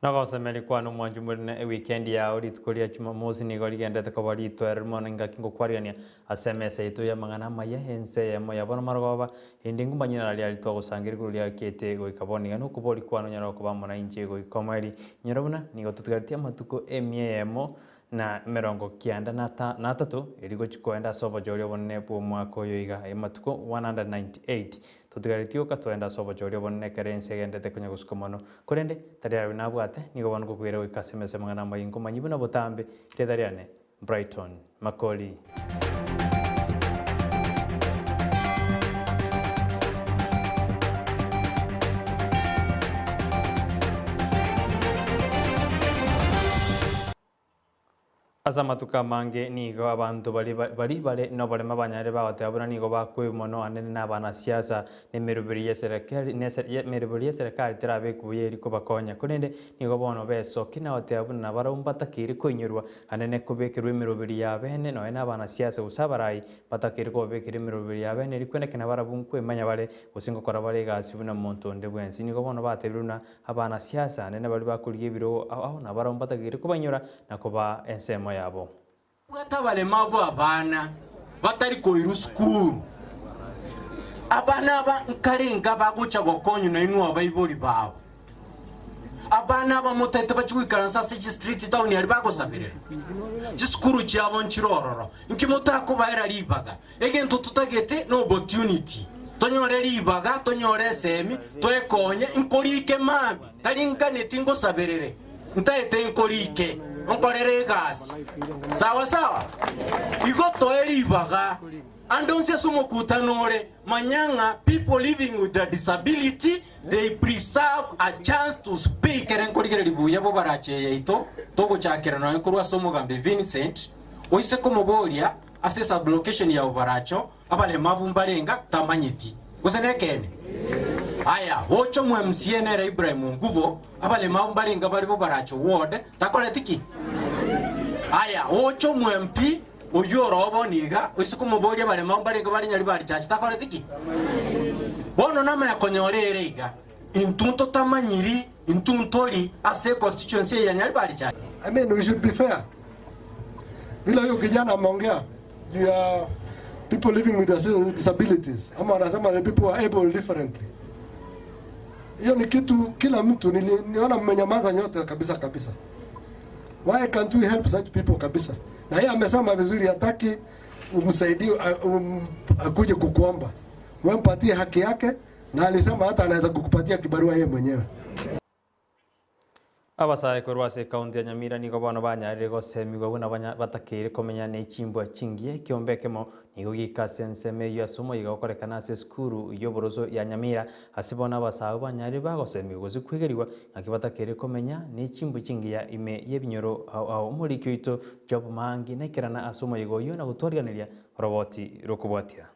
Nogosemeria kwane omwanchi morine ewikendi yao rituko ria Jumamosi nigo rigenderete koba ritoereru mono engaki ngokwarigania ase emesa yaito y'amang'ana amaya ense eyemo ya bono marogoba ende ngumanyie nara riaria twagosangeria igoro riakete goika bono iga nokoboria kwane onyare gokoba amo nainche goika omoerio. Inyora buna nigo totigaretie amatuko emia eyemo na emerongo kianda na na atato erio gochia koenda ase obochori obonene bw'omwaka oyo iga amatuko 198 totigaretie oka toende ase obochori obonene ekero ense egenderete konya gosuka mono. Korende tari arabe nabwate, nigo bono ngokwira goika ase emesa y'amang'ana amaya nkomanyie buna botambe rieta riane Brighton Makori. Ase amatuko amange nigo abanto baria baria bare noborema banyarire bagoteba buna nigo bakwebwa mono anene nabanasiasa na emeroberi y'eserekari emeroberi y'eserekari terabekwe buya eri kobakonya. Korende nigo bono besokia na goteba buna nabarabwo mbatakeire koinyorwa anene kobekerwa emeroberi y'abene nonya nabanasiasa gose abarai batakeire kobabekera emeroberi y'abene eri kwenekana barabwo nkwemanya bare gose ngokora bare egasi buna monto onde bwensi. Nigo bono batebire buna Abanasiasa anene baria bakorigia ebirogo ao ao nabarabwo mbatakeire kobainyora na kobaa ensemo yabo. Bwate abaremavu abana batari koirwa sukuru. Abana aba nkarenga bagocha gokonywa nainwe abaibori babo. Abana aba motaete bachie goikaransa ase chistreet town aria bagosaberera. Chisukuru chiabo nchire ororo. Nki motakobaera ribaga? Egento totagete no opportunity, tonyore ribaga, tonyore esemi, twekonye, nkorike mambia, tari nganeti ngosaberere, ntaete nkorike, nkorere egasi. Sawa sawa? Igo toe ribaga, ande onsi ase omokutano ore, manya ng'a people living with a disability, they preserve a chance to speak. Ekere nkorigereria buya bobarachi eye yaito, togochakera nonya korwa ase omogambi Vincent, oise komoboria, Ase esublocation ya Obaracho abaremabu mbarenga tamanyeti. Gose nekeene? Aya, gocha omo MCA nere Ibrahim Ongubo, abaremabu mbarenga bare Bobaracho ward, takoreti ki? Aya, gocha omo MP oyio ore bono iga, oise komoboria abaremabu mbarenga bare Nyaribari Church, takoreti ki? Bono namanya konyora ere iga, intwe ntotamanyiri, intwe ntori ase econstituency eye ya Nyaribari Church. I mean we should be fair. Vile huyo kijana ameongea juu ya people living with disabilities ama wanasema the people are able differently. Hiyo ni kitu kila mtu niliona mmenyamaza nyote kabisa kabisa. Why can't we help such people kabisa? Na yeye amesema vizuri, hataki umsaidie akuje kukuomba, wewe mpatie haki yake, na alisema hata anaweza kukupatia kibarua yeye mwenyewe. Abasae korwa ase ekaunti ya Nyamira nigo bono banyarire gosemigwa buna batakeire komenya ne chimbwa chingiya. Ekiombe ekemo nigo geika ase ensemo eyio ase omoyega okorekana ase esukuru y'oboroso ya Nyamira ase bono abasae abwo banyarire bagosemigwa gose kwegerigwa ng'aki batakeire komenya ne chimbwa chingiya ime y'ebinyoro ao ao. Omoriki oito Job Maangi naikerana ase omoyega oyio na gotwariganeria oroboti rokobwatia.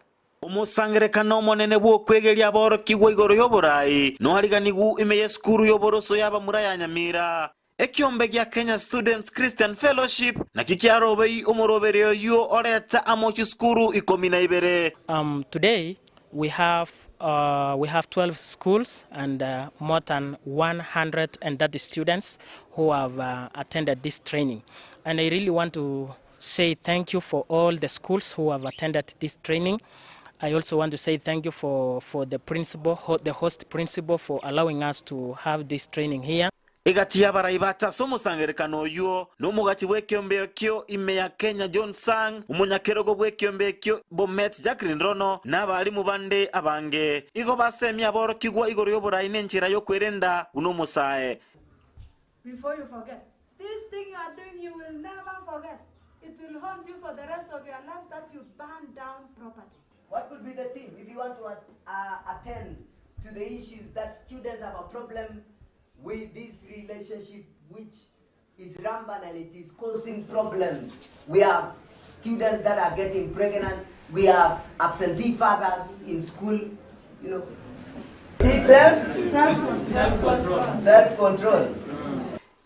Omosangererekano omonene bw'okwegeria aborokigwa igoro y'oboraai noariganigu ime y'esukuru y'oboroso y'abamura ya Nyamira. Ekiombe gia Kenya Students Christian Fellowship nakio kiarobei omoroberio oyio oreta amo chisukuru ikomi na ibere. Um, today we have uh, we have 12 schools and uh, more than 130 students who have uh, attended this training. And I really want to say thank you for all the schools who have attended this training. I also want to say thank you for, for the principal, the host principal for allowing us to have this training here. Egati y'abarai bacha ase omosangererekano oyio nomogachi bw'ekeombe ekio ime ya Kenya John Sang, omonyakerogo bw'ekeombe ekio Bomet Jacqueline Rono, na abalimu bande abange. Igo basemia aborokigwa igoro y'oborai na enchera y'okwerenda buna omosae. Before you forget. This thing you are doing, you will never forget. It will haunt you for the rest of your life that you burn down property. What could be the theme if you want to attend to the issues that students have a problem with this relationship which is rampant and it is causing problems. We have students that are getting pregnant. We have absentee fathers in school, you know. Self, self-control. Self-control.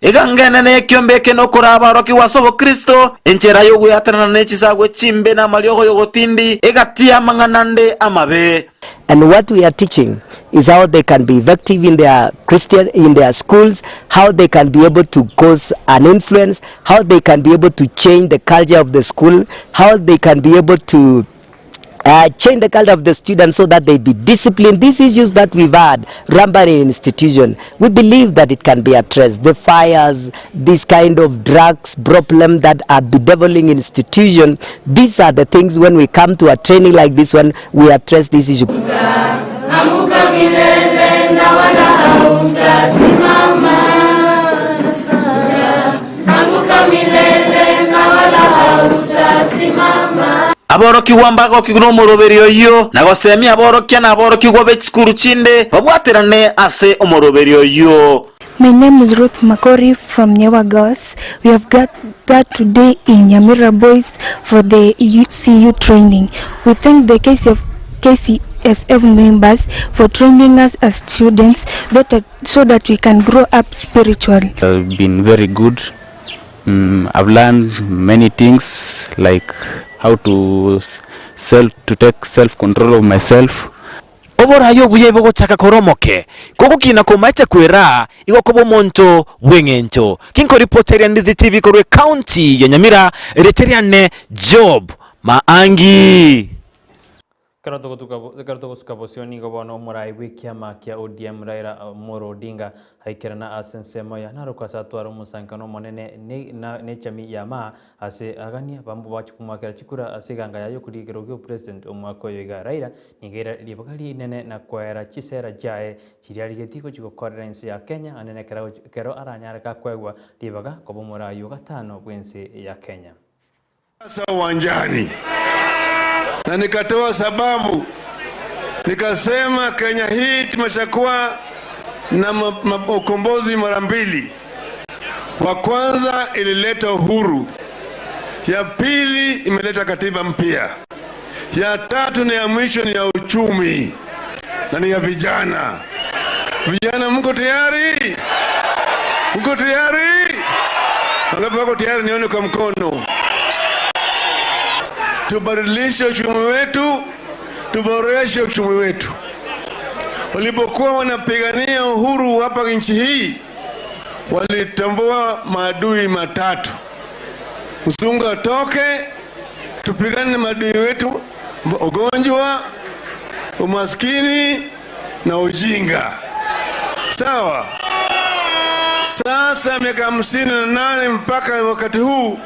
Egangenene y'ekiombe eke nokora abarokigwa ase obokristo, enchera y'ogweatanana ne chisagwe chimbe na amariogo y'ogotindi, egati y'amang'ana ande amabe. And what we are teaching is how they can be effective in their Christian in their schools, how they can be able to cause an influence, how they can be able to change the culture of the school, how they can be able to uh, change the culture of the students so that they be disciplined. These issues that we've had rampant in institution, we believe that it can be addressed. The fires, this kind of drugs problem that are bedeviling institution, these are the things when we come to a training like this one, we address this issue. Anguka milele na wala hautasimama. Anguka milele na wala hautasimama. Aborokigwa mbagokigwe nomoroberio oyio, na gosemia aborokia na aborokigwa be chisukuru chinde babwaterane ase omoroberio oyio. My name is Ruth Makori from Nyewa Girls. We have gathered today in Nyamira Boys for the CU training. We thank the KCSF members for training us as students so that we can grow up spiritually. I've been very good. I've learned many things like how to self to take self control of myself. Oborai obuya ibogochaka kore omoke, kogokina komaete kwera igo koba omonto bw'eng'encho. Kinkoripoteria Ndizi TV korwa ecounty ya Nyamira, erieta riane Job Maangi. Ekero togotuka ekero togosuka bosio nigo bono omorai bw'ekiama kia ODM Raila Amolo Odinga aikerana ase ensemo ya Narok ase atware omosankano omonene ne na nechami ya maa ase agania bambo bache komoakera chikura ase eganga yaye okorigia ekerogo gia opresident omwaka oyo iga Raila nigo ere ribaga rinene na koera chisera chiaye chiria arigetie gochia gokorera ense ya Kenya anene ekero ekero aranyare gakoegwa ribaga koba omorai o gatano bwense ya Kenya. Sasa uwanjani na nikatoa sababu, nikasema Kenya hii tumeshakuwa na ukombozi mara mbili. Wa kwanza ilileta uhuru, ya pili imeleta katiba mpya, ya tatu na ya mwisho ni ya uchumi na ni ya vijana. Vijana, mko tayari? Mko tayari? Wangapi wako tayari? Nione kwa mkono. Tubadilishe uchumi wetu, tuboreshe uchumi wetu. Walipokuwa wanapigania uhuru hapa nchi hii, walitambua maadui matatu: mzungu atoke, tupigane na maadui wetu, ugonjwa, umaskini na ujinga. Sawa. Sasa miaka 58 mpaka wakati huu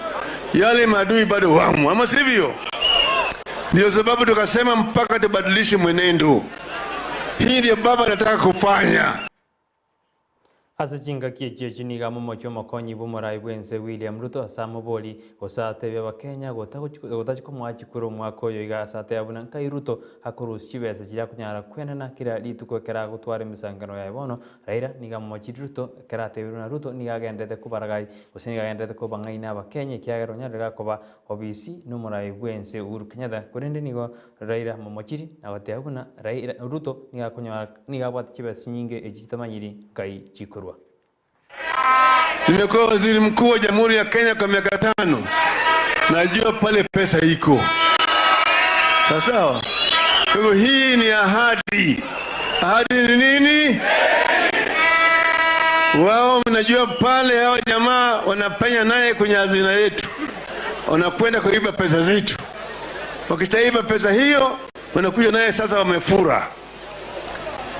yale maadui bado wamo, ama sivyo? Ndio sababu tukasema mpaka tubadilishe mwenendo. Hii ndio baba anataka kufanya. Ase chingaki echi echi nigo amomochie omokonyi bw'omorai bwense William Ruto ase amobori gose atebie abakenya gotachi komoa chikura omwaka oyo iga ase ateba buna nkai Ruto akorusia chibesa chiria akonyara kwenena kera rituko ekero agotwara emisangano yaye bono Raila nigo amomochirie Ruto ekero atebirwe na Ruto nigo agenderete kobaragai gose nigo agenderete kobang'aina abakenya ekiagera onyarire gakoba obisi na omorai bwense Uhuru Kenyatta korende nigo Raila amomochirie na goteba buna Raila Ruto nigo akonyora nigo abwate chibesa chinyinge echi chitamanyiri nkai chikorwa. Nimekuwa waziri mkuu wa Jamhuri ya Kenya kwa miaka 5. Najua pale pesa iko. Sawa sawa. Kwa hivyo hii ni ahadi. Ahadi ni nini? Wao mnajua pale hao jamaa wanapenya naye kwenye hazina yetu. Wanakwenda kuiba pesa zetu. Wakishaiba pesa hiyo wanakuja naye sasa wamefura.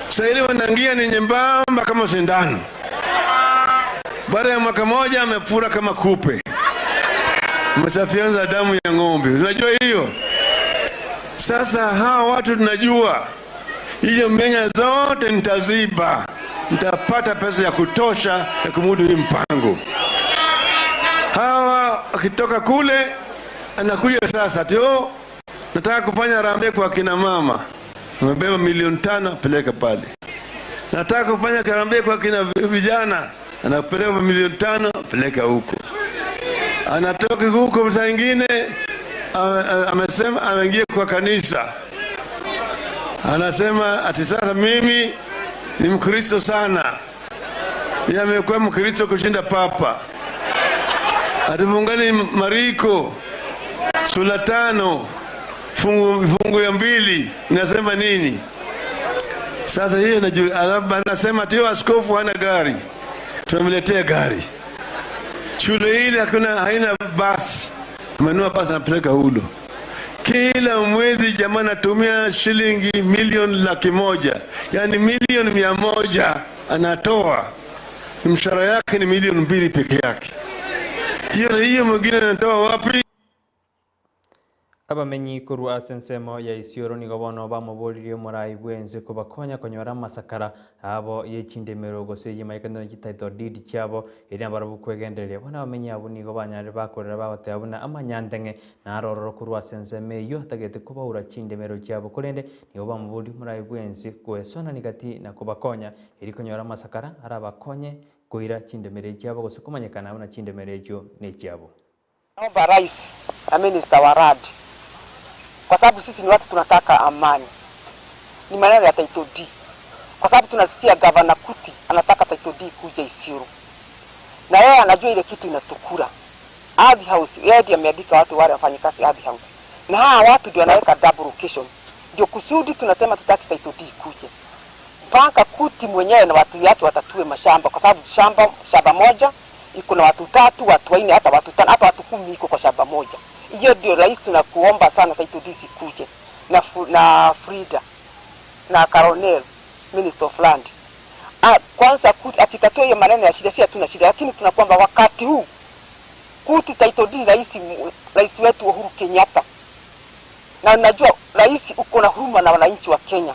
Sasa ile wanaingia ni nyembamba kama sindano. Baada ya mwaka moja amefura kama kupe. Amesafyanza damu ya ng'ombe. Unajua hiyo? Sasa hawa watu tunajua hiyo mianya zote nitaziba. Nitapata pesa ya kutosha ya kumudu hii mpango. Hawa akitoka kule anakuja sasa ati, oh, nataka kufanya harambee kwa kina mama. Amebeba milioni 5 apeleka pale. Nataka kufanya harambee kwa kina vijana, anapeleka milioni 5 apeleka huko. Anatoka huko saa nyingine amesema ameingia kwa kanisa. Anasema ati sasa mimi ni Mkristo sana. Yeye amekuwa Mkristo kushinda Papa. Hatufungani Mariko sura 5 fungu ya 2 inasema nini? Sasa hiyo anasema ati askofu hana gari, tunamletea gari. Shule ile hakuna, haina basi, amenunua basi anapeleka Hulo. Kila mwezi jamaa anatumia shilingi milioni 100,000, yani milioni 100 anatoa. Mshahara yake ni milioni 2 peke yake. Hiyo mwingine anatoa wapi? Abamenyi korwa ase ensemo ya Isiolo nigo bono bamoboririe omorai bwense kobakonya konyora amasakara abo yechindemero gose yimaikano chititle deed chiabo eri abarabwo kwegendereria. Bono abamenyi abo nigo banyarire bakorera bagoteba buna amanyanteng'e narororo korwa ase ensemo eywo atagete kobaura chindemero chiabo korende nigo bamoboririe omorai bwense koesonani gati na kobakonya eri konyora amasakara arabakonye koira chindemero chiabo gose komanyekana buna chindemero echio ne chiabo. Naomba rais na minister wa RAD, kwa sababu sisi ni watu tunataka amani, ni maneno ya title deed, kwa sababu tunasikia Governor Kuti anataka title deed kuja Isiolo, na yeye anajua ile kitu inatukura Ardhi House. Yeye ndiye ameandika watu wale wafanyikazi Ardhi House, na hawa watu ndio wanaweka double location. Ndio kusudi tunasema tutaki title deed ikuje mpaka Kuti mwenyewe na watu yake watatue mashamba, kwa sababu shamba moja iko na watu 3, watu 4, hata watu 5, hata watu 10 iko kwa shamba moja. Hiyo ndio rais tunakuomba sana title deed ikuje, na Frida na Colonel Minister of Land. Kwanza Kuti akitatua hiyo maneno ya shida, si hatuna shida, lakini tunakuomba wakati huu Kuti title deed rais wetu Uhuru Kenyatta. Na unajua rais uko na huruma na wananchi wa Kenya.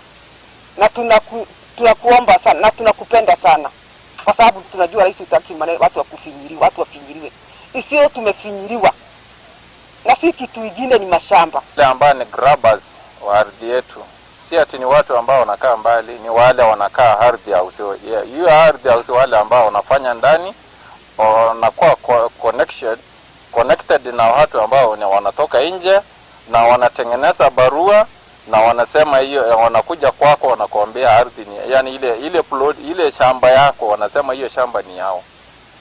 Na tunakuomba sana na tunakupenda sana. Kwa sababu tunajua rais hutaki maneno watu wakufinyiriwe, watu wafinyiriwe. Isiyo tumefinyiriwa. Na si kitu kingine ni mashamba. Wale ambao ni grabbers wa ardhi yetu, si ati ni watu ambao wanakaa mbali, ni wale wanakaa ardhi house. Yeah, hiyo ardhi house wale ambao wanafanya ndani wanakuwa connected na watu ambao ni wanatoka nje na wanatengeneza barua na wanasema hiyo, wanakuja kwako wanakuambia ardhi ni, yani ile, ile plot, ile shamba yako wanasema hiyo shamba ni yao.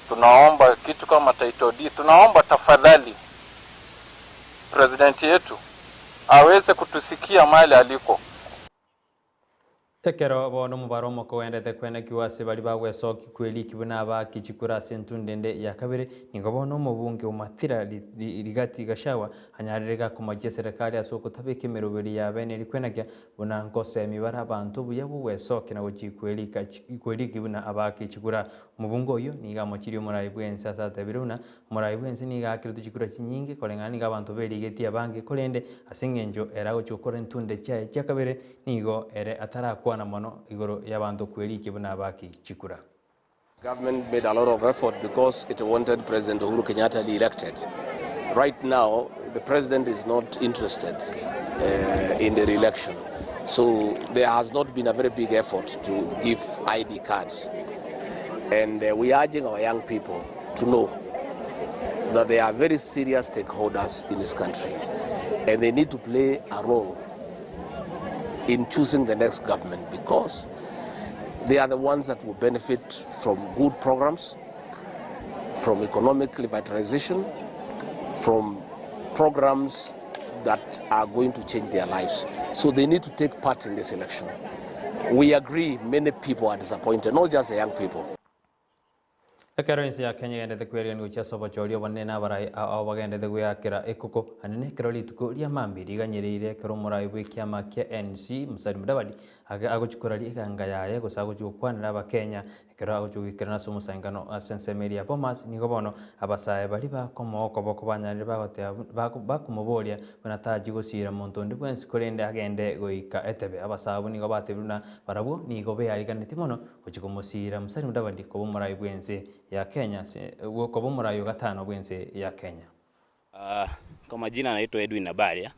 Tunaomba kitu kama title deed, tunaomba tafadhali president yetu aweze kutusikia mahali aliko. Ekero bono omobaro omoko oendete kwene kiwase bari bagwesoki kweli kibuna abakichikura ase entundende ya kabere nigo bono omobunge omatira Rigathi Gachagua anyarire gakomachia serikali ase okotabeka emeroberi ya bene erikwenakia buna nkosemi bare abanto obuya bogwesoki na gochikwelika kweliki buna abakichikura. Omobunge oyo nigo amochirie omorai bwense ase atebire buna omorai bwense nigo akire tochikura chinyinge koreng'ana nigo abanto berigetie abange korende ase eng'encho ere agochi gokora entunde chiaye chia kabere nigo ere atarakwana mono igoro y'abanto kweliki buna abakichikura. Government made a lot of effort because it wanted President Uhuru Kenyatta elected. Right now, the president is not interested in the re-election. So there has not been a very big effort to give ID cards. And we are urging our young people to know that they are very serious stakeholders in this country. And they need to play a role in choosing the next government because they are the ones that will benefit from good programs, from economic revitalization, from programs that are going to change their lives. So they need to take part in this election. We agree many people are disappointed, not just the young people. Ekero ense ya Kenya egendete kweriganigwa chia obochori obonene na abarai ao bagendete gweyakera ekoko anene ekero rituko ria mambi riganyereire ekero omorai bwa ekiama kia NC Musalia Mudavadi agochikoraria eganga yaye gose agochi gokwanera abakenya ekero agochi goikerana ase omosangano ase ensemo eria ya Bomas nigo bono abasae baria bakomoa okoboko banyarire bagoteba bakomoboria buna tachi gosira monto onde bwensi korende agende goika etebe. Abasae abwo nigo batebire buna barabwo nigo beariganeti mono gochi komosira Musalia Mudavadi koba omorai bwense ya Kenya, koba omorai o gatano bwense ya Kenya. Kwa majina naitwa Edwin Abaria,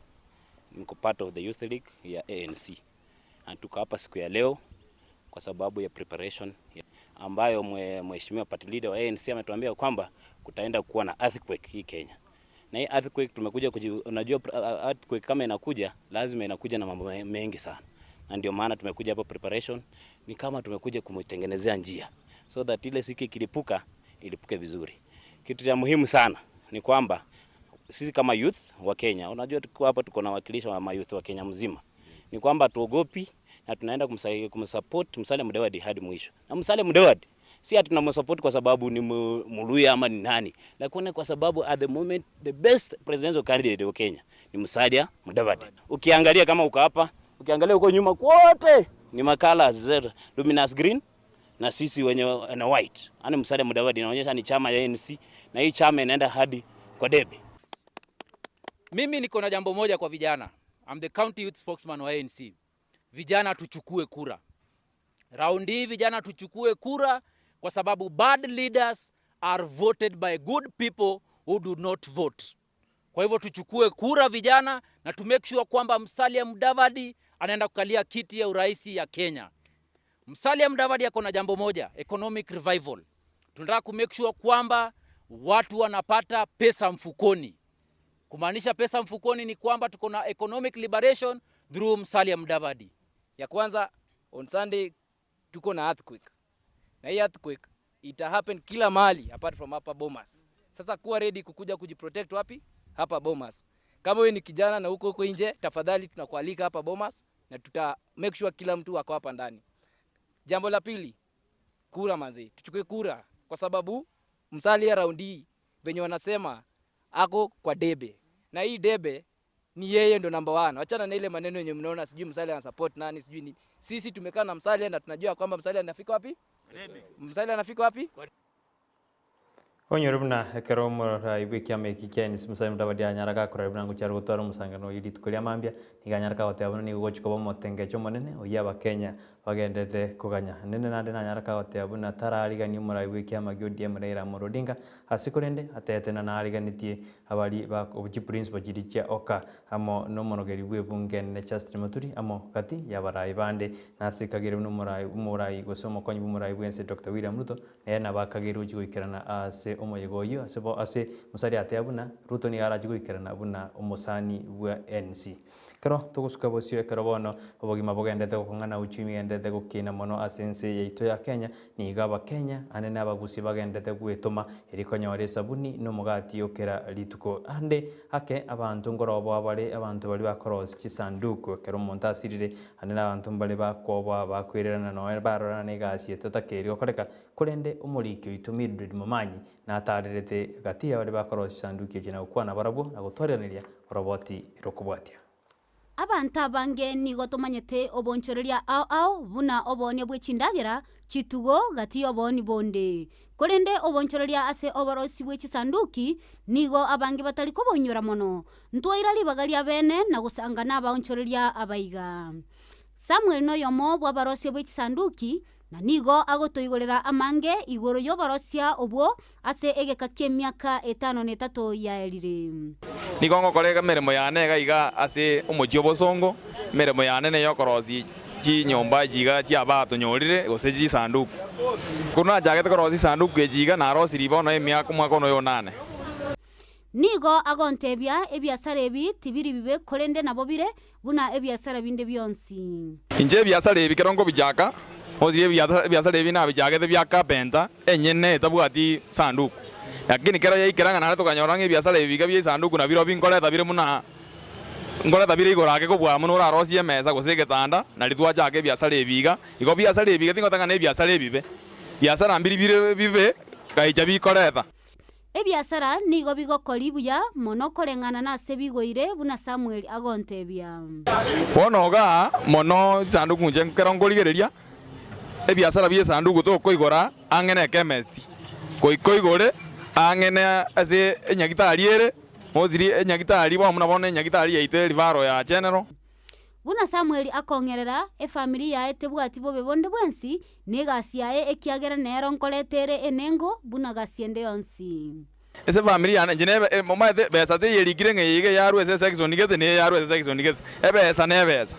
niko part of the Youth League ya ANC. Na tuko hapa siku ya leo kwa sababu ya preparation ambayo mheshimiwa party leader wa ANC ametuambia kwamba kutaenda kuwa na earthquake hii Kenya. Na hii earthquake tumekuja kuji-, unajua earthquake kama inakuja lazima inakuja na mambo mengi sana. Na ndio maana tumekuja hapa preparation, ni kama tumekuja kumtengenezea njia. so that ile siku ikilipuka ilipuke vizuri. Kitu cha muhimu sana ni kwamba sisi kama youth wa Kenya, unajua tukiwa hapa tuko na wakilisho wa mayouth wa Kenya mzima, ni kwamba tuogopi na tunaenda kumsupport Musalia Mudavadi hadi mwisho. Na Musalia Mudavadi si ati tunamsupport kwa sababu ni Mluhya ama ni nani, lakini kwa sababu at the moment the best presidential candidate wa Kenya ni Musalia Mudavadi. Ukiangalia kama uko hapa, ukiangalia huko nyuma kwote ni makala z luminous green na sisi wenye na white. Yaani Musalia Mudavadi inaonyesha ni chama ya ANC na hii chama inaenda hadi kwa debe. Mimi niko na jambo moja kwa vijana. I'm the county youth spokesman wa ANC. Vijana tuchukue kura. Raundi hii vijana tuchukue kura kwa sababu bad leaders are voted by good people who do not vote. Kwa hivyo tuchukue kura vijana na to make sure kwamba Musalia Mudavadi anaenda kukalia kiti ya urais ya Kenya. Musalia Mudavadi ako na jambo moja, economic revival. Tunataka ku make sure kwamba watu wanapata pesa mfukoni. Kumaanisha pesa mfukoni ni kwamba tuko na economic liberation through Musalia Mudavadi. Ya kwanza, on Sunday tuko na earthquake. Na hii earthquake ita happen kila mahali apart from hapa Bomas. Sasa kuwa ready kukuja kujiprotect wapi? Hapa Bomas. Kama wewe ni kijana na uko huko nje, tafadhali tunakualika hapa Bomas na tuta make sure kila mtu ako hapa ndani. Jambo la pili, kura manzi, tuchukue kura kwa sababu Musalia round hii venye wanasema ako kwa debe. Na hii debe ni yeye ndo number 1. Achana na ile maneno yenye mnaona sijui Musalia ana support nani sijui nini. Sisi tumekaa na Musalia na tunajua kwamba Musalia anafika wapi? Debe. Musalia anafika wapi? Onyore buna ekero omorai bwa ekiama eki kia ANC Musalia Mudavadi anyara gakora buna ngochia are gotwara omosangano oyio rituko ria mambia, nigo anyara kagoteba buna nigo gochia koba omotengecho omonene oyio abakenya bagendete koganya. Naende naende nanyara kagoteba buna tararigania omorai bwa ekiama gia ODM Raila Amolo Odinga, ase korende atete na nariganetie abari ba chiprinciple chiria chia Oka amo na omonogeri bwa ebunge enene Justin Muturi amo gati ya abarai bande. Nase ekagere buna omorai omorai gose omokonyi bwa omorai bwa ense Dr. William Ruto, nere nabo akageire gochia goikerana ase omoyega oyio ase bo ase Musalia ateba buna Ruto nigo arachie goikerana buna omosani bwa ANC. Ekero togosuka bosio ekero bono obogima bogendete gokong'ana uchumi egendete gokina mono ase ense yaito ya Kenya, nigo abakenya ande na abagusi bagendete gwetoma eri konyora esabuni na omogati o kera rituko. Ande ake abanto nkoroboa bare abanto baria bakorosia chisanduku ekero omonto asirire, ande na abanto mbare bakoboa bakwererana nonya barorana na egasi etatakeri gokoreka, korende omoriki oito Mildred Momanyi natarerete gati ya baria bakorosia chisanduki echi na gokwana barabwo na gotwarigereria oroboti rokobwatia. Abanto abange nigo tomanyete obonchoreria ao ao buna oboonia bwe chindagera, chitugo, gati y'oboonia bonde. Korende obonchoreria ase oborosi bwe chisanduki nigo abange batari kobonyora mono. Ntwaira ribaga ria bene na gosanga nabaonchoreria abaiga. Samuel noyomo bw'abarosia bwe chisanduki, na nigo agotoigorera amange igoro y'oborosia obwo ase egeka ki'emiaka etano na etato yaerire. Nigo ngokora emeremo yane iga iga ase omochie obosongo, emeremo yane ney'okorosia chinyomba echi iga chi'abatonyorire, gose chisanduku. Korwa nachagete korosia chisanduku echi iga, narosirie bono emiaka omwaka one oyo onane. Nigo agontebia, Ebiasara ebi tibiri bibe, korende nabo bire buna ebiasara binde bionsi. Inche ebiasara ebi kero nkobichaka, osirie ebiasara ebi nabichagete bia carpenter enyene etabwati sanduku. Lakini kero yaikera ng'a naende tokanyora ng'a ebiasara ebi biga bia esanduku nabirobio nkoreta bire buna nkoreta bire igoro ake kobua buna orarosie emesa gose egetanda, nario twachaka ebiasara ebi iga. Igo biasara ebi iga tingoteba ng'a nebiasara ebibe, biasara mbiri bire bibe gaicha bikoreta. Ebiasara nigo bigokori buya mono koreng'ana nase bigoire, buna Samweli agontebia. Bono igaa mono chisanduku inche nkero nkorigereria, ebiasara bi'esanduku tokoigora ang'e ne chemist, goika oigore ang'e na ase enyagitari ere, mostly enyagitari bono buna bono enyagitari yaito erivaro ya general. Buna Samweli akong'erera, efamiri yaye tebwati bobe bonde bwensi negasi yaye ekiagera nero nkoreta ere enengo buna gasi ende yonsi. Ase efamiri yane inche nebe omanyete besa teyerikire ng'a eye iga yarwa ase esection gete na eye yarwa ase esection gete, ebesa na ebesa.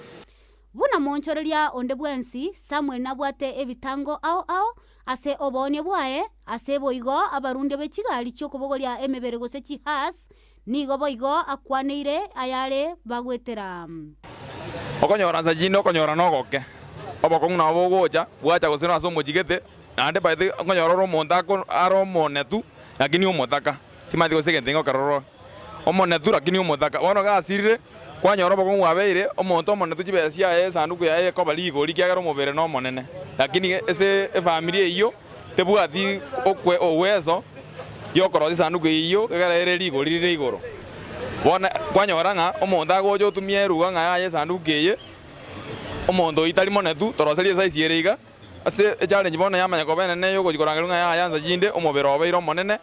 Buna moonchoreria onde bwensi, Samweli nabwate ebitango ao ao ase oboonia bwaye, ase boigo abarundia be chigari chi'okobogoria emebere gose chihas, Nigo boigo akwaneire ayare bagwetera. Okonyora nsa chinde okonyora nogoke. Obokong'u nabo bogocha, bwacha gose ase omochie gete, Naende by the way okonyora ore omonto ako are omonetu lakini omotaka, timanyeti gose egento ngokera orore. Omonetu lakini omotaka, bono gasirire, kwanyora obokong'u bwabeire, omonto omonetu chibesa chiaye esanduku yaye ekoba rigori ekiagera omobere nomonene. Lakini ase efamiri eyio, tebwati okwe uwezo yokorosia esanduku eyio ekero ere rigori rire igoro. Bono kwanyora ng'a omonto agocha otumia eruga ng'a yaya esanduku eye, omonto oyio tari monetu, toroserie esaisi ere iga. Ase echallenge bono yamanya koba enene yogochia korangerwa ng'a yaya nsa chinde omobere obeire omonene,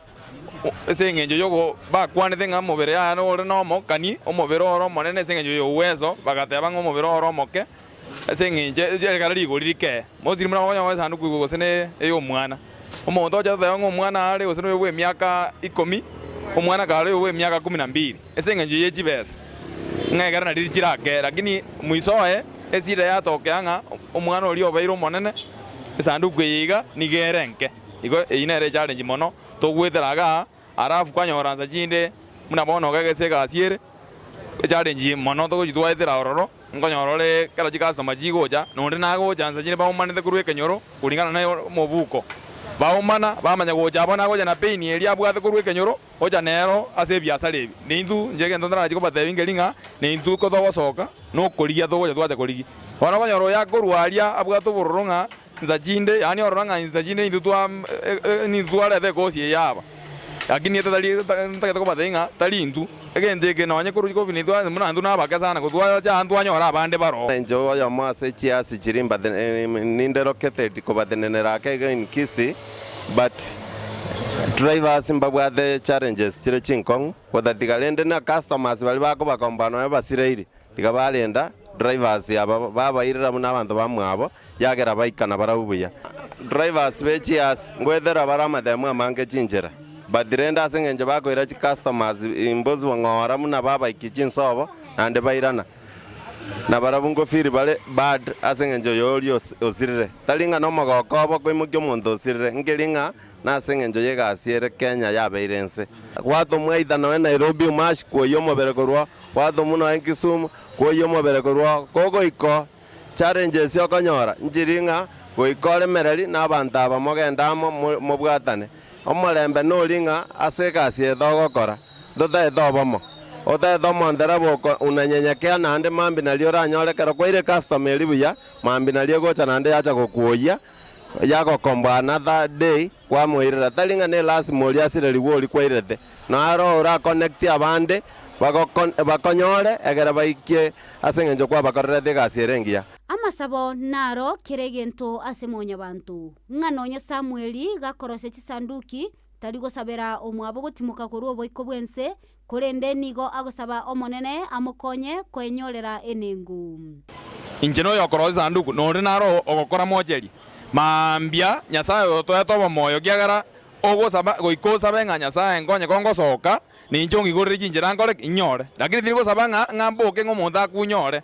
ase eng'encho yogo bakwanete ng'a omobere yaya nore nomokani, omobere ore omonene ase eng'encho ya uwezo, bagateba ng'a omobere ore omoke, ase eng'encho ekero rigori rikee. Mostly buna okonyora esanduku igo gose ne eya omwana. Omonto ocha goteba ng'a omwana are gose noyo bwa emiaka ikomi, omwana kare oyo bwa emiaka kumi na mbili, ase eng'encho ye chibesa. Ng'a ekero nario chirakee, lakini mwiso oye esida yatokea ng'a omwana oria obeire omonene, esanduku eye iga nigo ere enke. Igo eyio nere echallenge mono togoetera igaa, alafu kwanyora nsa chinde buna bono iga egese egasi ere, echallenge mono togochi twaetera ororo, nkonyora ore ekero chicustomer chigocha, na onde nagocha nsa chinde baumanete korwa ekenyoro kulingana na omobuko. Baumana, bamanya gocha abwo nagocha na pain eria abwate korwa ekenyoro. Gocha nero ase ebiasara ebi. Neintwe inche egento ntarache kobatebia nkeri ng'a neintwe ko togosoka nokorigia togocha twacha korigia. Bono okonyora oyo akorwa aria abwate obororo ng'a insa chinde yaani orora ng'a insa chinde intwe twa nintwe twareta ekosi eye aba. Lakini etari ntagete kobatebia ng'a tari intwe, egento eke nonye korwa kobi nintwe buna intwe nabake sana ko twacha aa ntwanyora abande baroo. Inche oyomo ase chiasi chiria ninde located kobatenenera ake iga in Kisii. But drivers mbabwate challenges chire chinkong'u, gotatiga rende na customers baria bakobakomboa nonya basireiri, tiga barenda drivers aba babairera buna abanto bamwabo, yagera baikana barabwo buya. Drivers be chiasi ngoetera bare amatemu amange chinchera, but rende ase eng'encho bakoira chicustomers impossible ng'ora buna babaikia chinsobo naende bairana. Na barabwo ngofiri bare bad ase engencho y'oria osirire. Tari ng'a nomogoko obo koimokia omonto osirire, nkeri ng'a nase engencho y'egasi ere Kenya yabeire ense. Gwatomwa either nonya Nairobi Umash kwoyia omobere korwa oo, gwatomwa nonya Kisumu kwoyia omobere korwa oo, kogoika oo challenges okonyora nchiri ng'a goika oremereri na abanto aba mogende amo mobwatane. Omorembe nori ng'a ase egasi eye togokora. Totaete obomo, otaete omontereba oko unanyenyekea naende mambia nario oranyore ekero kwaire customer eria buya, mambia nario egocha naende yacha gokuoyia, yagokomboa another day kwamoirera. Tari ng'a ne lasima oria asirerigwe oria kwairete, naro ora connect abande bagoko bakonyore egere baikie ase eng'encho kwabakorerete egasi ere engiya. Amasabo naro kera egento ase mwanyabanto, ng'a nonye Samweli gakorosia chisanduki Tari gosabera omwabo gotimoka korwa oboiko bw'ense, korende nigo agosaba Omonene amokonye koenyorera enengo. Inche noyokorosia esanduku, na onde naro ogokora mocheri. Mambia Nyasae oyo otoete obomoyo, ekiagera ogosaba, goika osabe ng'a Nyasae nkonye kongosoka, ninche ong'igorere chinchera nkore ki? Inyore. Lakini tindi gosaba ng'a ng'a mboke ng'a omonto akunyore.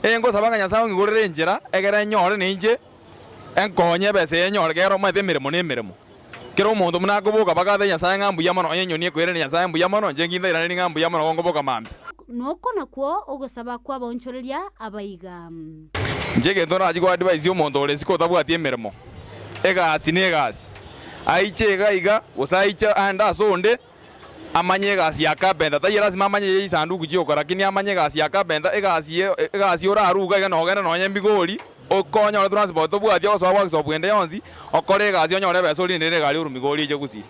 Ee ngosaba ng'a Nyasae ong'igorere enchera, egere nyore ninche enkonye ebesa eye nyore, ekero omanyete emeremo na emeremo. Kera omonto buna akoboka bagatebia Nyasae ng'a mbuya mono, onye enyoni ekoiraneria Nyasae mbuya mono, inche ngintairanerie ng'a mbuya mono gonkoboka mambia. Noko nakwo ogosaba kw'abaonchoreria abaiga. Inche egento nachie ko advise omonto ore isiko otabwati emeremo, egasi na egasi, aiche iga iga, gose aiche aende ase onde, amanye egasi ya carpenter, taiyo lasima amanye ye chisanduku chioka, lakini amanye egasi ya carpenter, egasi ye egasi oraruga iga nogende nonye mbigori, okonyore transport tobwati ogosoa gwa gisobu ende yonsi, okore egasi onyore ebesa orinde egari orwe migori eche gusii.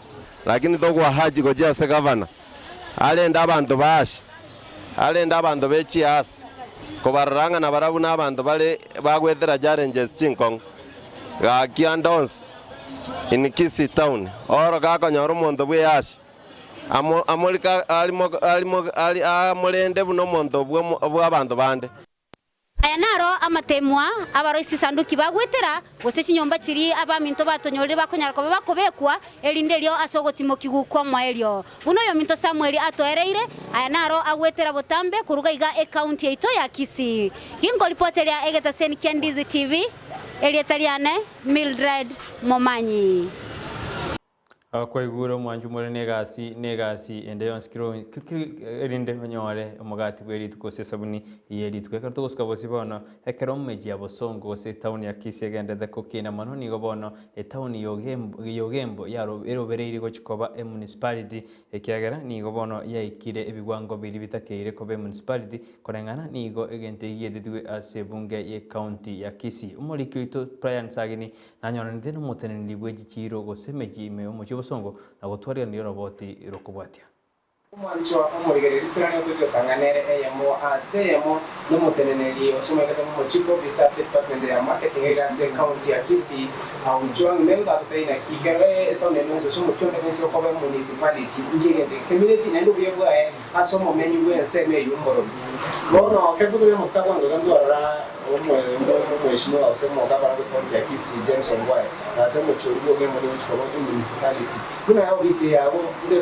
Lakini togwa haji gochia ase gavana, arende abanto ba Ashi, arende abanto be chiasi, kobarora ng'a nabarabwo nabanto bare bagwetera challenges chinkong'u. Gaki ande onsi in Kisii town, oro gakonyora omonto bw'eashi, amo amorika arimo arimo ari amorende buna omonto bw'omo bw'abanto bande. Aya naro amateemwa abaroisia Esanduki bagwetera, gose chinyomba chiria abaminto batonyorire bakonyara koba bakobekwa, erinde erio ase ogotimokigwa kw'omoerio. Buna oyominto Samweli atoereire, aya naro agwetera botambe koruga iga ekaunti yaito ya Kisii. Ginkoripoteria egetaseni kia Ndizi TV, erieta riane Mildred Momanyi. Kwaigure omwancho more negasi negasi ende yonsi kero erinde onyore omogati bwe rituko gose esabuni ye rituko. Ekero togosuka bosio bono, ekero omochie ya Bosongo gose etaoni ya Kisii egenderete gokina mono, nigo bono etaoni ya Ogembo ya Ogembo erobereiri gochia koba emunicipality ekiagera nigo bono yaikire ebigwango biria bitakeire koba emunicipality koreng'ana nigo egento eki gietetiwe ase ebunge ye county ya Kisii. Omoriki oito Brian Sagini Nanyoranete nomoteneneri bwe chichiiro gose emechie ime y'omochie obosongo, na gotwariganirie oroboti rokobwatia. Omwanchwa omorigereria toranyare gotochosang'a nere eyemo ase eyemo nomoteneneri osomegete bw'omo Chief Officer ase edepartment ya Marketing iga ase ecounty ya Kisii, Aujwang Mengo atotebie naki kero etown ende yonsi gose omochie onde bwensi okoba emunicipality inki egento eke kemineti naende obuya bwaye ase omomenyi bw'ensemo eywo omorobi. Bono kero tokoria amatuko a bwango iga ntwarora Omweshimiwa gose omogabana bw'ecounty ya Kisii James Ongwae nate omochie oyio bw'Ogembo nigo ogochia koba emunicipality. Buna ofisi eye yago nde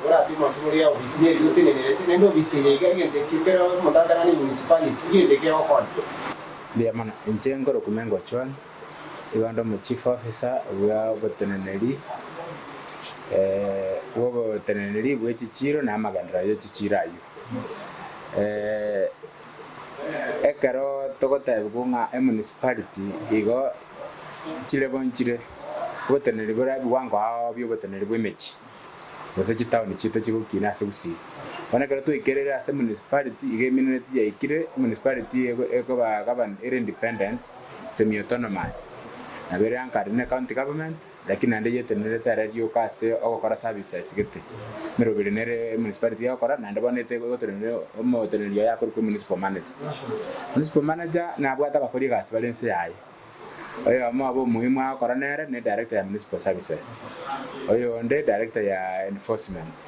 orapime omonto buna oria ofisi neri otenenerete naende ofisi eye iga egento ekio kero omonto atang'ane emunicipality egento ekio egokora. Mbuya mono. Inche nkorokwa Mengo Ochwang, igo nde omo chief officer bwa oboteneneri bwa oboteneneri bwe chichiro na amagenderero ye chichiro aywo. Ekero togotebigwa ng'a emunicipality igo chire bonchire, oboteneneri bore ebiwango ao bia oboteneneri bwa emechie, gose chitaoni chiaito chigokina ase gusii. Bono ekero twaikerire ase emunicipality, iga eminereti yaikire, emunicipality ego ekoba governed ere independent, semi autonomous, nabo ere anchored na ecounty government. Lakini naende yetenenerete aria rioka ase ogokora services gete. Emeroberi nere emunicipality egokora naende bono ete egotenenera omoteneneri oye akorokwa emunicipal manager. Municipal manager nabwate abakori egasi bare inse yaye. Oyomo obo omuhimu agokora nere ne director ya municipal services, oyonde director ya enforcement,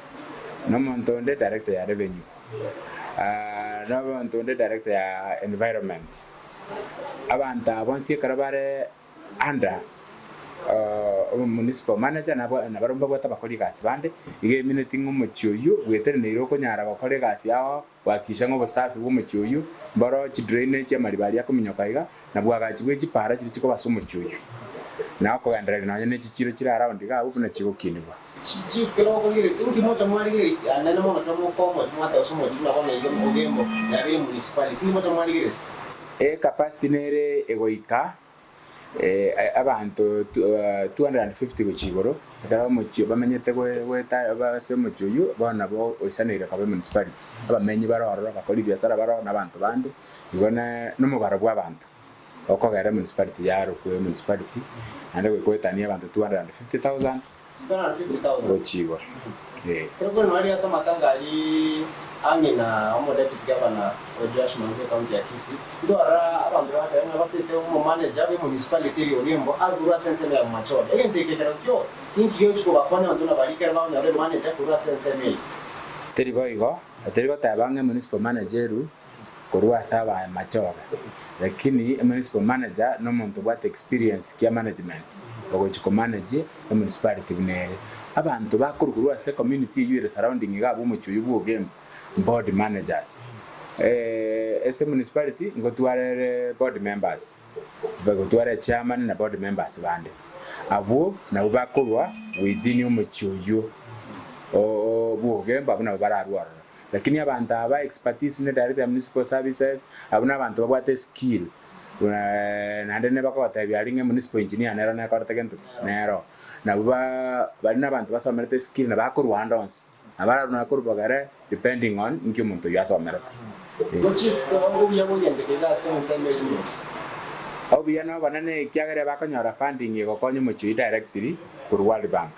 na omonto onde director ya revenue, na omonto onde director ya environment. Abanto aba bonsi ekero bare Under omomunicipal manager nabo nabarabwo mbabwate abakori egasi bande, iga emineti ng'a omochie oyio bweteneneire okonyara gokora egasi yao gohakikisha ng'a obosafi bwa omochie oyio mboro chidrainage amariba aria akominyoka iga na bwagachi bwe chipara chiria chikoba ase omochie oyio na okogendereria nonye ne chichiro chire around iga abwo buna chigokinigwa. Chief kero okorigereria inki mocha mwarigereria anene mono kero mokoa omochie mwateba ase omochie buna bono iga Ogembo yabeire municipality inki mocha mwarigereria? Ecapacity nere egoika abanto 250 gochia igoro, ekero omochie bamenyete goeta ase omochie oyio, bono nabo oisaneire koba emunicipality. Abamenyi bare ororo, abakori ebiasara bare ororo na abanto bande, igo na omobaro bwa abanto okogera emunicipality yarokwa emunicipality, naende goika oetanie abanto 250,000. 250,000. Gochia igoro, ee. Ekero kore aria ase amatanga aria ang'e na omodeputy governor o Joash Mwangi ecounty ya Kisii, ntwarora abanto bagateba ng'a batete omomanager bwe municipality eria Ogembo akorwa ase ensemo ya Bomachoge. Egento eke ekero kio ninki gegochia kobakonya abanto buna baria ekero bakonyora emanager korwa ase ensemo eyio? Teri boigo, teri goteba ng'a emunicipal manager erwe korwa ase abamachoge, lakini emunicipal manager nomonto obwate experience kia management ogochia ko manage emunicipality buna ere. Abanto bakorwa korwa ase ecommunity eywo ere surrounding iga abwo omochie oywo bwa Ogembo, board managers. Ase emunicipality ngotwara ere board members, bagotwara echairman na board members bande. Abwo nabwo bakorwa within omochie oywo bwa Ogembo abwo nabo bararwe ororo. Lakini abanto aba expertise buna director ya municipal services, abwo nabanto babwate eskill naende nebakogotebia aria ng'a municipal engineer nero nekorete gento ki? Nero. Nabwo ba baria nabanto basomerete eskill na bakorwa ande onsi. Nabo ararwe nonya korwa bogere depending on inki omonto oyio asomerete. Igo chief obuya bw'egento keiga ase ensemo eyio ndoki? Obuya nobonene ekiagera bakonyora funding egokonya omochie oyio directly korwa World Bank.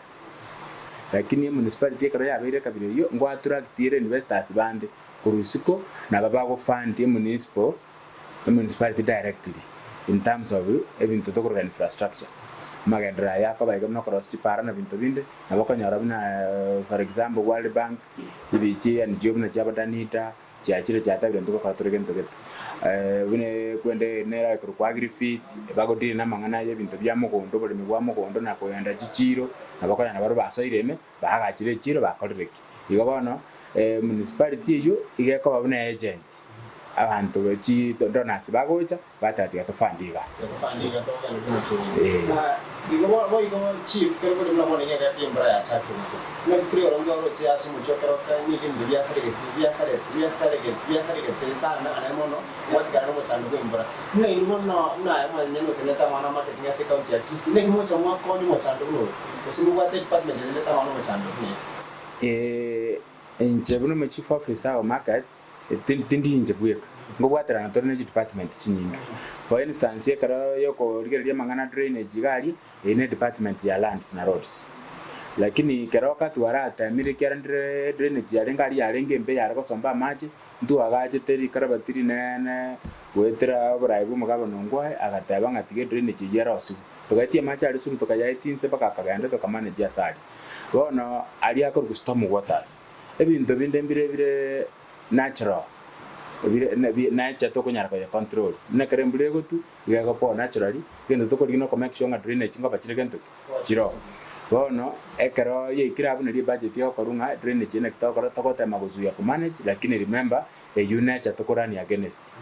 Lakini emunicipality ekero yabeire ekabira eyio, ngo attract ere investors bande korwa isiko nabo bago fund emunicipal emunicipality directly in terms of ebinto tokoroka infrastructure. Amagenderero aya akoba iga buna okorosia chipara na binto binde, nabo okonyora buna for example World Bank, chibi chi NGO buna chiabo Danida, Chiachire chiatabire ntogokora tore gento gete. Buna kwende nere akorokwa Agrifit, bagodire namang'ana y'ebinto bia mogondo, oboremi bwa mogondo na kogenda chichiiro, nabo konya nabarabwo basoire ime, baagachire echiiro bakorire ki. Igo bono municipality eyio iga ekoba buna agent, abanto be chi donors bagocha, bateba tiga tofande igaa. Tiga tofande igaa togende buna omochie oyo. Igo boigo chief kero kore buna bono nigo egati embura yachakire gotwa. Buna rituko ri'oronge oroche ase omochie o Keroka nigo ebinto biasaregete biasarete biasaregete biasaregete sana anene mono gwatigara nomochando bw'embura. Buna inwe bono buna aye omonyene otenenete amang'ana a marketing ase ecounty ya Kisii naki mogocha mwakonya omochando buna oyo? Gose mobwate edepartment erendete amang'ana omochando buna eye? Ee, inche buna omo chief officer o market, tindi inche bweka, nkobwaterana tore ne chidepartment chinyinge. For instance, ekero yokorigereria amang'ana a drainage iga aria, eye ne department ya lands na roads. Lakini ekero katwaratemire ekiagera ndire drainage yarenge aria yarenge embe yare gosomba amache, ntwagachete rikarabati rinene goetera oboraai bwa omogabana Ongwae, agateba ng'a tiga edrainage eyio erosiwe. Togaetia amache aria suru tokayaetia inse mpaka akagenda tokamanage ase aria. Bono aria akorokwa storm waters. Ebinto binde mbire bire natural, bire nature tokonyara koye control. Buna ekero embura egotwa, iga egopoa naturally, egento tokorigia noko make sure ng'a drainage nkoba chire gento ki? Chiroo. Bono ekero yaikire abwo nario ebudget egokorwa ng'a drainage naki togokora, togotema gozuia ko manage lakini remember Eyio necha tokorania against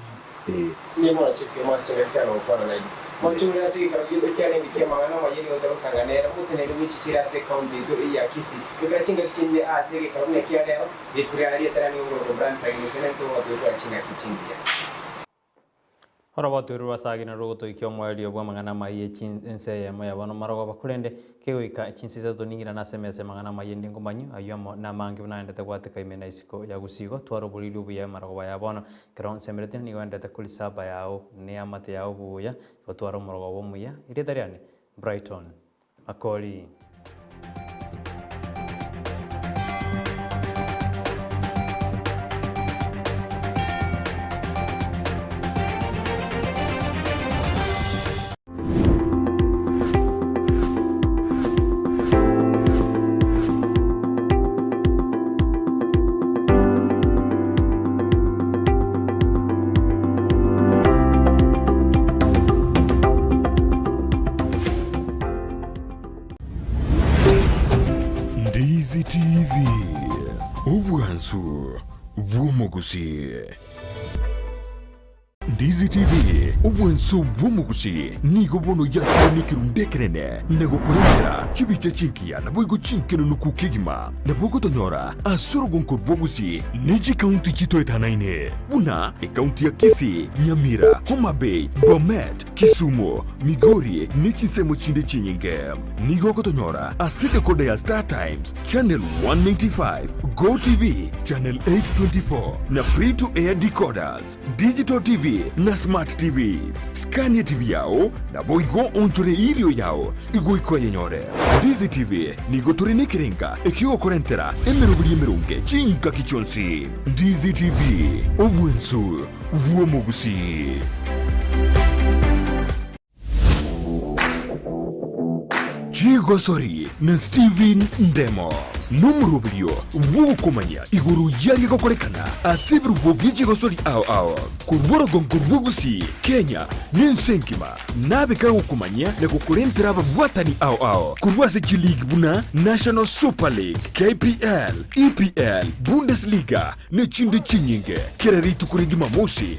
ee. Inye morachike mwase ngaki agokwana nainwe. Mwachorire ase egeikaro giaito kiarenge ki'amang'ana amaya nigo togosanga nere, omoteneneri bwe chichiro ase ekaunti yaito eye ya Kisii. Goikera chingaki chinde ase egeikaro buna ekia rero, rituko riane rietera nigo ngoroka Brian Sagini ase nere togoba togotwara chingaki chingiya. Oroboti orwo rwa Sagini rogotoikia omoerio bw'amang'ana amayia ense eyemo ya bono marogoba, korende kegoika chinsa isato ning'irane ase emesa y'amang'ana amayia inde ngomanyu, ayio amo namange buna aendete gwateka ime na isiko ya gusii. Igo twara oboriri obuya marogoba ya bono. Ekero nsemeretie nigo endete korisaba yao neamate yao buya, igo twara omorogoba omuya. Erieta riane, Brighton Makori. Ndizi TV, obwansu bw'omogusii. Ndizi TV, obwansu bw'omogusii nigo bono yakire nekerundu ekenene na gokorentera chibicha chingiya naboigo chinkenunuku kegima. Nabo ogotonyora ase orogonko rw'Ogusii ne chikaunti chitoetanaine buna ekaunti ya Kisii, Nyamira, Homa Bay, Bomet, Kisumu, Migori ne chinsemo chinde chinyinge. Nigo ogotonyora ase decoder ya Star Times channel 195, Go TV channel 824 na free to air decoders, Digital TV na Smart TVs. Scania TV yao naboigo onchore irio yao igoika oyenyore. Ndizi TV nigo tore nekerenga ekiogokorentera emeroberi emeronge chingaki chionsi. Ndizi TV, obwensu bw'omogusii. Chigosori na Stephen Ndemo nomoroberio bw'ogokomanya igoro y'aria gokorekana ase ebirubo bie chigosori ao ao korwa orogongo rwa Gusii, Kenya na ense engima nabe kagokomanyia na gokorentera ababwatani ao ao korwa ase chiligi buna National Super League, KPL, EPL, Bundesliga nechinde chinyinge kera rituko ria Jumamosi.